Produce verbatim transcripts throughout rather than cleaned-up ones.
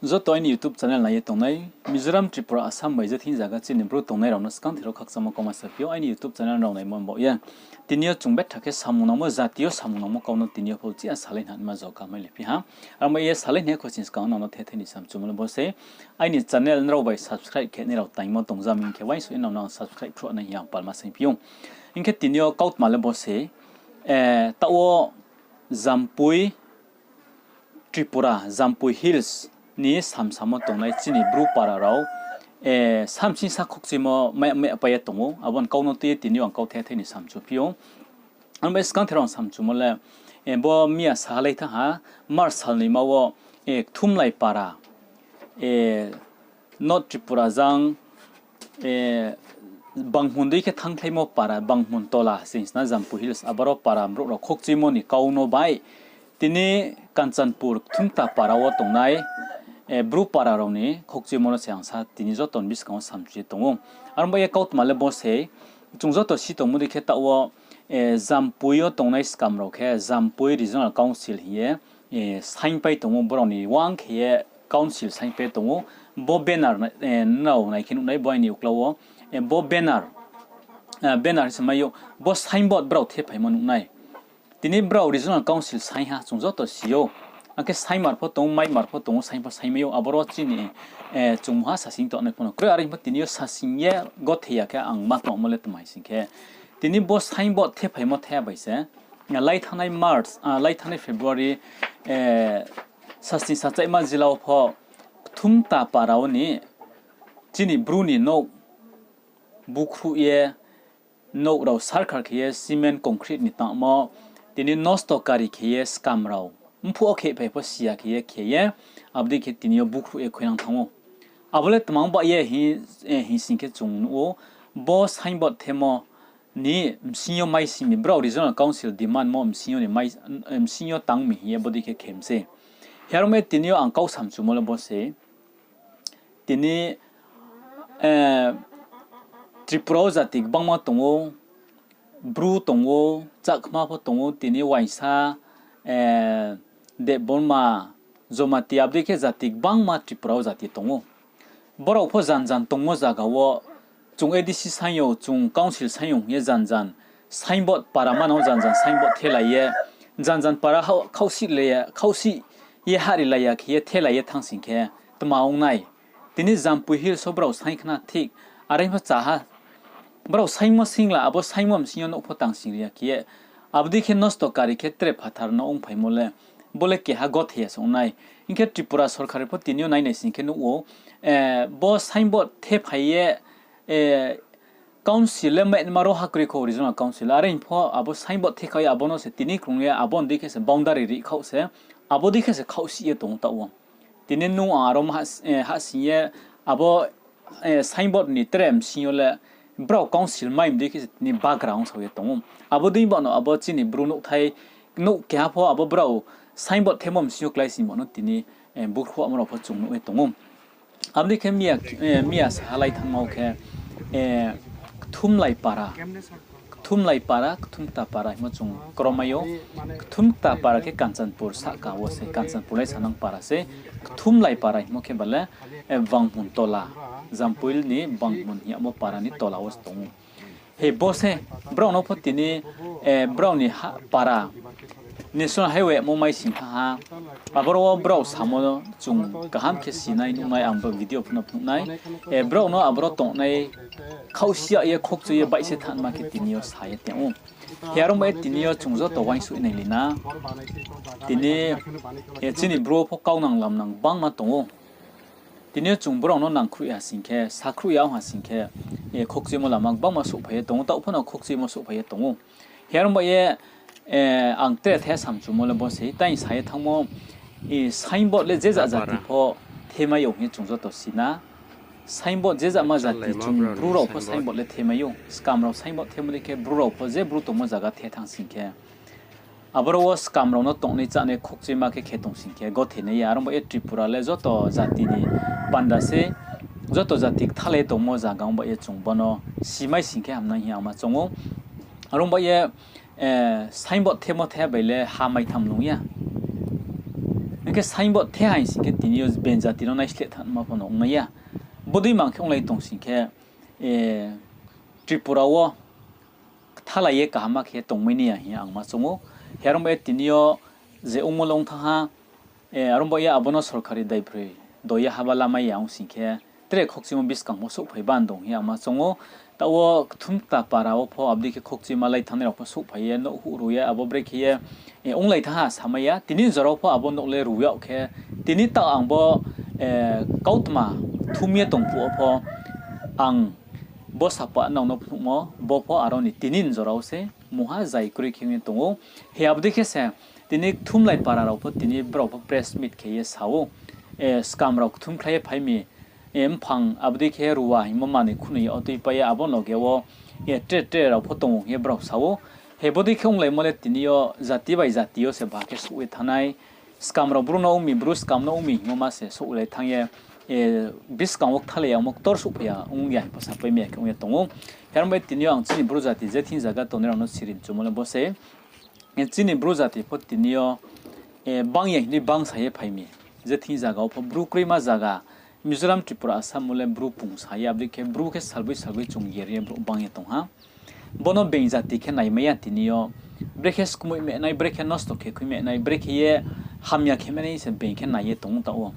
Joto aini YouTube channel nai ye tongnai, Mizoram, Tripura, Assam bai je thing zaga chini Bru tongnai rao no skangther wo khakchangmo kauma saphi ou, aini YouTube channel rao naimo baoh ye. Tini yo chung betha khe samung nangmo, jati yo samung nangmo kau no tini yo pho chih ya salai hna ma jo kaham le phi ha. Aro bai ye salai hna ye khosing skang nang no thethei ni samchumo le bo se. Aini channel nrao bai subscribe khe nai rao taingmo tongja mi hing khe uaingsouh ye nang no ang subscribe khruh nai hing ye ang palma saingphi ou. Hing khe tini yo kautma le bo se, taoh wo Jampui, Tripura, Jampui Hills ni samsamo tongnai chini Bru para rao, samsing sa khokchimo mai, mai pai ye tong ou, abo ni kau no tui ye tini yo ang kau thethei ni samchuphi ou. Ang bai skangther wo ang samchumo le, bo miya sahalai thanng ha, March sal ni ma wo, Kthumlai para, North Tripura jang, Banghmun dei khe thanngkhlaimo para, Banghmun tola sing sna Jampui Hills, aboro para brouh rao khokchimo ni kau no bai, tini Kanchanpur Kthumkta para wo tongnai, Bru para rao ni khokchimo no se ang sa tini joto ni buskang wo samchu ye tong ou. Aro bai ye kautma le bo se, chung joto si tongmo dei khe taoh wo, Jampui yo tongnai skam rao khe Jampui Regional Council hing ye, saingpai tong ou, brao ni uang khe ye council saingpai tong ou, bo banner, nrao nai khe nuhnai bo aini uklau wo, bo banner, banner se mai ou, bo signboard brao thephaimo nuhnai. Tini brao Regional Council saing ha, chung joto si ou. Akhe saingmar pho tong ou, maimar pho tong ou, saing pho saingmai ou, aboro chini, chung mungha sasing tongnai pho no kroi, are pho tini yo sasing ye gothe ya khe ang ma tongmo le tma hing sing khe, tini bo signboard thephaimo thaya bai se, lai thanngnai March, lai thanngnai February, sasni sachaihma jila wo pho Kthumkta para wo ni chini Bru ni nouh bukhruh ye, nouh rao sarkar khe ye cement concrete ni tangmo, tini nosto kari khe ye skam rao, mphuh wo khe phai pho siya khe ye khe ye, abo dei khe tini yo bukhruh ye khuinang thanng ou. Abo le tma ong ba ye hing sing khe chung nuh ou, bo signboard themo ni bsing yo maising ni brao Regional Council demand mo bsing yo ni, bsing yo tang mi hing ye bodei khe khe mi se. Hiaro mai tini yo ang kau samchumo le bo se. Tini, Tripura wo jati gbangma tong ou, Bru tong ou, Chakma pho tong ou, tini uaingsa, Debbarma, Jomati, abo dei khe jati gbangma Tripura wo jati tong ou. Brao pho janjan tongmo zaga wo, chung A D C saing ou, chung council saing ou hing ye janjan signboard para manang janjan signboard thelai ye, janjan para khaohsih ye hahrilai ya khe ye thelai ye thanng sing khe tma ong nai. Tini Jampui Hills wo brao saing khna thik, are pho cha ha. Brao saingmo singla, abo saingmo bsing yo nouh pho tang sing ri ya khe ye, abo dei khe nosto kari khe tre phathar no ongphaimo le, bo le keha gothe ya se ong nai. Hing khe Tripura sorkar pho tini yo nainai sing khe nuh ou, bo signboard thephai ye, council le maima ro ha kroi kho, Regional Council, are pho abo signboard thekha ye abo no se tini krung ye abo ni dei khe se boundary rih khaoh se, abo dei khe se khaohsih ye tong ou taoh wo. Tini nung ang aro hahsing ye abo signboard ni tre bsing yo le brao council mai mdei khe se tini bagra ongsao ye tong ou. Abo dei ba no abo chini Bru nouhthai, nouh keha pho abo brao signboard themo bsing yo kláising ba no tini, bukhruhmo rao pho chung nuh ye tong ou. Abo dei khe miya, miya sahalai thanngma wo khe, Kthumlai para, Kthumlai para, Kthumkta para hingmo chung kromai ou. Kthumkta para khe Kanchanpur sahka wo se, Kanchanpur lai sanang para se. Kthumlai para hingmo khe ba le, Banghmun tola, Jampui ni Banghmun hing yamo para ni tola wo se tong ou. He bo se, brao no pho tini, brao ni para, National Highway mo maising thanng ha, aboro wo brao samo chung kaham khe sinai nuhnai, ang bo video pho no phnuh nai. Brao no aboro tongnai khaohsi ya ye khokchu ye baihse thanngma khe tini yo sa ye tong ou. Hiaro mai tini yo chung joto uaingsouh ye nailai na. Tini, chini Bru wo pho kaunang lamnang gbangma tong ou. Tini yo chung brao no nangkhruh ya sing khe, sakhruh ya ong ha sing khe, khokchuimo lama gbangma souhphai ye tong ou, taoh pho no khokchuimo souhphai ye tong ou. Hiaro mai ye, ang tre the samchumo le bo se, tai sa ye thanngmo, signboard le je ja jati pho themai ou hing ye chung joto si na. Signboard je jama jati chung Bru rao pho signboard le themai ou. Skam rao signboard themo dei khe Bru rao pho je Bru tongmo zaga the thanng sing khe, aboro wo skam rao no tongnai chánai khokchuima khe khe tong sing khe gothe nai ya. Aro bai ye Tripura le joto jati ni panda se, joto jati kthalai tongmo zaga ong bai ye chung bo no simai sing khe hamnai hing ye ang ma choung ou. Aro bai ye, signboard themo the bai le ha maitham nung ya. khe signboard the hai sing khe tini yo beng jati no naisleh thanngma pho no ong nai ya. Bodei mang khe onglai tong sing khe, Tripura wo kthalai ye kaham khe tongmai nai ya hing ye ang ma choung ou. He are ong ba ye tini yo je ongmo le ong thanng ha, are ong ba ye abo no sorkari daibroi doi ye haba lamai ya ong sing khe tre khokchimo buskang pho souhphai ban dong hing ye ang ma choung ou. Taoh wo Kthumkta para wo pho abo dei khe khokchima lai thanngnai rao pho souhphai ye nouh huh ru ye abo brekhe ye onglai thanng ha samai ya. Tini jora wo pho abo nouh le ru yag khe, tini taoh ang bo kautma kthum ye tong phuh wo pho ang bo sapa nrao no phnuhmo bo pho aro ni tini jora wo se mungha zai kroi khe ong ye tong ou. He abo dei khe se tini Kthumlai para rao pho tini brao pho press meet khe ye sa ou, skam rao kthumkhlai ye phai mi, mphang abo dei khe ruwa hingmo manoi khunoi ye otui pai ye abo loge wo tre tre rao pho tong ou hing ye brao sa ou. He bodei khe onglaimo le tini yo jati bai jati yo se ba khe souh ye thanng nai. Skam rao bru no ong mi, bru skam no ong mi hingmo ma se souhlai thanng ye, buskang wo kthalai yamo ktor souhphai ya ong ya hing pho sapai mai ya khe ong ye tong ou. He are ong ba ye tini yo ang chini bru jati je thing zaga tongnai rao no sirimchumo le bo se chini bru jati pho tini yo bang ya hing di bangsa ye phai mi. Je thing zaga wo pho bru kroima zaga, Mizoram, Tripura, Assam wo le bru pungsa ye, abo dei khe bru khe salboi salboi chung yer ye brouh bang ye tong ha. Bo no beng jati khe naimai ya tini yo. Brekhe skmoih menai, brekhe nosto khe khui menai, brekhe ye hamya khe menai se beng khe nai ye tong ou taoh wo.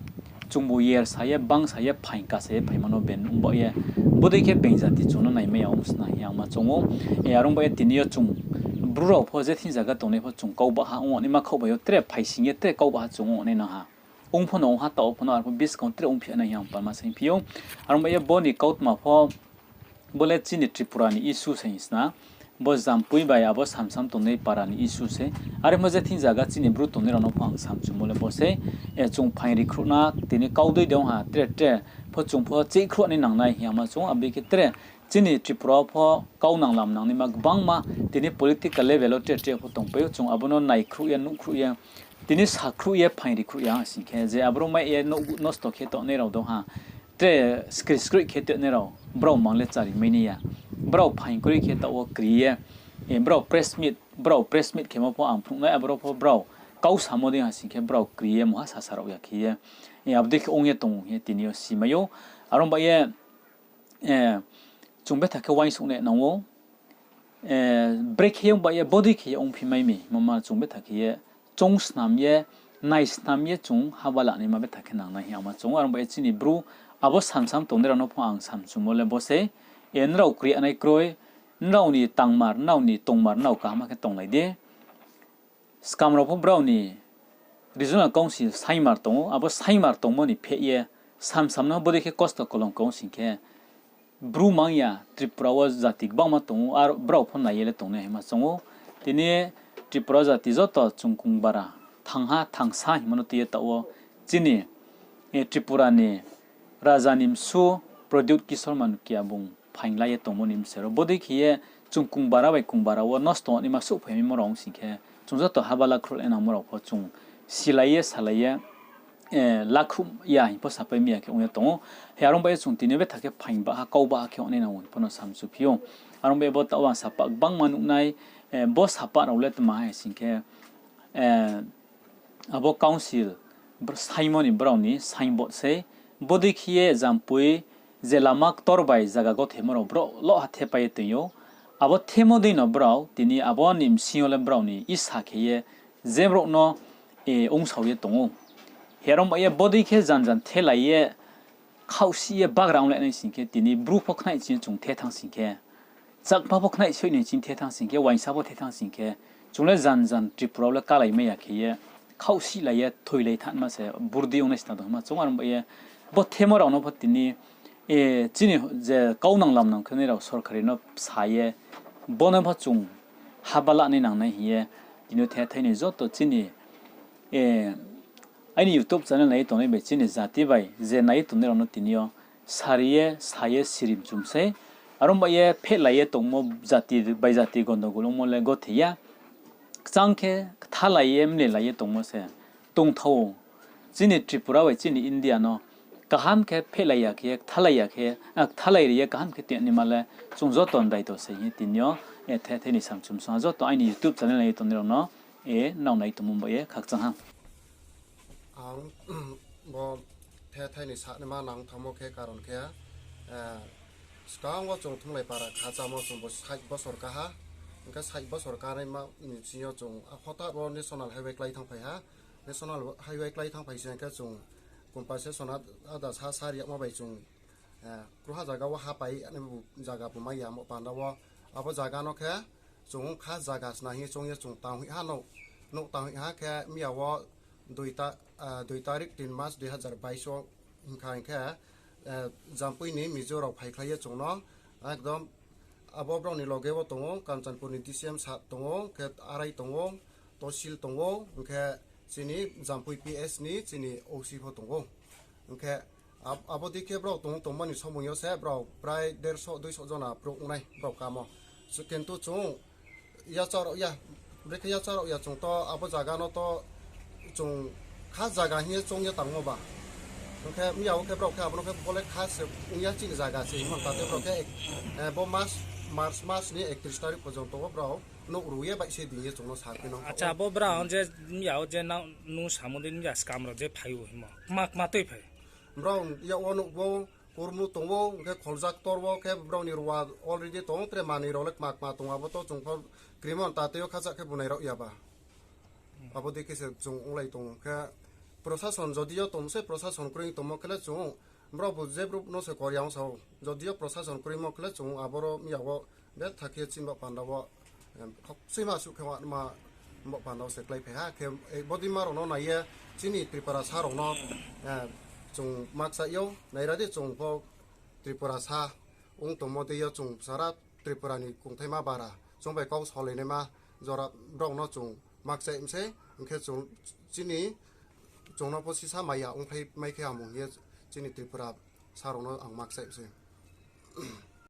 Chungbu yer sa ye, bangsa ye, phaing kasa ye phaimo no beng ong ba ye, bodei khe beng jati chung no naimai ya ong sna hing ye ang ma choung ou. Are ong ba ye tini yo chung bru rao pho je thing zaga tongnai pho chung kau baha ong naima khaoh bai yo tre phaising ye tre kau baha chung ong nai nang ha. Ong pho no ong ha, taoh pho no arpho buskang tre ongphi nai hing ye ang palma saingphi ou. Are ong ba ye bo ni kautma pho bo le chini Tripura ni issue se hing sna. Bo Jampui bai abo Samsam tongnai para ni issue se. Are pho je thing zaga chini bru tongnai rao no pho ang samchumo le bo se. Chung phaing ri khruh na, tini kau dei de ong ha, tre tre pho chung pho cheih khruh nai nangnai hing ye ang ma choung ou. Abo dei khe tre chini Tripura wo pho kau nanglam nangnaima gbangma tini political level wo tre tre pho tongpai ou. Chung abo no nai khruh ye, nuh khruh ye, tini sa khruh ye, phaing ri khruh ya sing khe, je aboro mai ye nouh nosto khe tongnai rao dong ha, tre skri skroih khe tongnai rao, brao mang le chari mai nai ya. Brao phaing kroi khe taoh wo kri ye, brao press meet khemo pho ang phnuh nai, aboro pho brao kau samo dei ha sing khe brao kri ye mungha sasa rao ya khe ye, abo dei khe ong ye tong ou hing ye tini yo simai ou. Are ong ba ye chung betha khe uaingsouh nai nang ou. Brekhe ye ong ba ye bodei khe ye ongphi mai mi hingmo ma chung betha khe ye choung snam ye, nai snam ye chung haba lanaima betha khe nangnai hing ye ang ma choung ou. Are ong ba ye chini bru abo Samsam tongnai rao no pho ang samchumo le bo se. Nrao kri anai kroi, nrao ni tangmar, nrao ni tongmar, nrao kaham khe tonglai di. Skam rao pho brao ni regional council saingmar tong ou, abo saingmar tongmo ni pheh ye Samsam no bodei khe kosto kolongko ong sing khe, bru mang ya Tripura wo jati gbangma tong ou, ar brao pho nai ye le tongnai hingma choung ou. Tini Tripura jati joto chung kung bara thangha thangsa hingmo no tui ye taoh wo chini Tripura ni raja ni msu Pradyot Kishore Manokia bung phaing la ye tongmo ni bsero bodei khe ye chung kung bara bai kung bara wo nosto naima souhphai maimo rao ong sing khe, chung joto haba lakhruh le nangmo rao pho chung silai ye salai ye lakhruh ya hing pho sapai mai ya khe ong ye tong ou. He are ong ba ye chung tini yo betha khe phaing baha kau baha khe ong nai nang ou hing pho no samchuphi ou. Are ong ba ye bo taoh wo ang sapa gbangma nuh nai, bo sapa rao le tma hai sing khe, abo council saingmo ni brao ni signboard sei, bodei khe ye Jampui je lama ktor bai zaga gothemo rao brao loha thepai ye toing ou. Abo themo dei no brao tini abo ni bsing yo le brao ni isa khe ye je brouh no ongsao ye tong ou. He are ong ba ye bodei khe jan jan thelai ye khaohsih ye bagra onglai nai sing khe, tini bru pho khnaih chini chung the thanng sing khe, Chakma pho khnaih soih ni ching the thanng sing khe, uaingsa pho the thanng sing khe, chung le jan jan Tripura wo le kalai mai ya khe ye, khaohsihlai ye thoilai thanngma se burdi ongnai sna tong hingma chung are ong ba ye, bo themo rao no pho tini, chini je kau nanglam nang khe nai rao sorkari no sa ye, bo no pho chung haba lanai nangnai hing ye, tini yo the thai ni joto chini aini YouTube channel nai ye tongnai bai chini jati bai je nai ye tongnai rao no tini yo sari ye, sa ye, sirimchum sei. Are ong ba ye phehlai ye tongmo jati bai jati gondogol ongmo le gothe ya. Kchang khe kthalai ye, mlelai ye tongmo se tongthao ou. Chini Tripura bai chini India no kaham khe phehlai ya khe, kthalai ya khe, kthalai ri ye kaham khe tongnaima le chung joto ni daito se hing ye tini yo, the thai ni samchum song ha joto aini YouTube channel nai ye tongnai rao no, nrao nai tongmo bai ye khakchang ha. Ang bo the thai ni sanaima nang thanngmo khe karon khe, skang wo chung Thunglai para kha chámo chung bo sait bosor kaha. Hing khe sait bosor kanaima ni sing yo chung hothat wo National Highway klái thanngphai ha. National Highway klái thanngphai se hing khe chung compensation ada sa sar yagmo bai chung kruha zaga wo ha pai ani zaga bo mai ya mo panda wo. Abo zaga no khe chung kha zaga sna hing ye choung ye chung tang hoih ha, nouh tang hoih ha khe miya wo dui tarik tin mas dui hazar bais wo hing kha hing khe, Jampui ni Mizo rao phaikhlai ye chung no ekdom abo brao ni loge wo tong ou, Kanchanpur ni D C M sir tong ou, khe arai tong ou, tosil tong ou, hing khe chini Jampui P S ni chini O C pho tong ou. Hing khe abo dei khe brao tong tongmo ni somoi yo se brao prai derso duiso jona brouh ong nai brao kamo. Kintu chung yachaoh rao ya, brekhe yachaoh rao ya chung to abo zaga no to chung kha zaga hing ye choung ye tangmo ba. Hing khe miya wo khe brao khe abo no khe bo le kha se ong ya chini zaga se hingmo ta tei brao khe bo mas, March mas ni ektrish tarik porjonto wo brao nouh ru ye baih se di hing ye chung no sa khe no. Acha, abo brao je miya wo je nung samo dei miya skam rao je phai ou hingmo kma kma tui phai. Brao yak wo nouh bo kurmu tong ou, hing khe kholjak tor wo khe brao ni rua already tong ou, tre manoi rao le kma kma tong ou, abo to chung pho krimo ta tei yo khacha khe bunai rao ya ba. Abo dei khe se chung onglai tong ou khe prosason jodi yo tong se prosason kroi tongmo khe le chung brao bu je brouh no se kor ya ong sa ou. Jodi yo prosason kroimo khe le chung aboro miya wo betha khe chini baoh panda wo khoksoima suh khe ma baoh panda wo se kláiphai ha khe, bodei ma rao no nai ye chini Tripura sa rao no chung makchaih ou, naira di chung pho Tripura sa ong tongmo dei yo chung sara Tripura ni kongthaima bara chung bai kau salainaima jora brao no chung makchaih mi sei, hing khe chini chung no pho sisa maya ongphai mai khe hamung ye chini Tripura sa rao no ang makchaih mi sei.